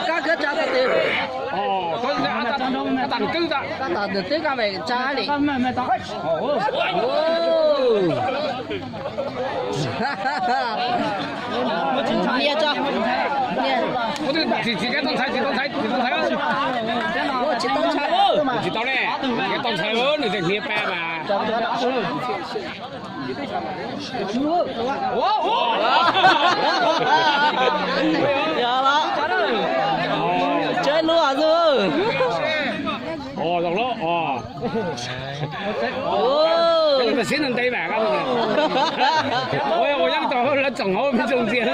Kab kab tsa tag twg? Kab tag twg kab me tsa li. Nias tso. Nias. Tsis tau ntshai, tsis tau ntshai, tsis tau ntshai. Tsis tau ne, tsis tau ntshai, nws tseem hnia pa mas. Yog los, tseb lub xwb. Ua zoo lawm os. Ua siab ntev ntev mas, ua nyob rau lawv tsoom hauv me ntsis ntxias na.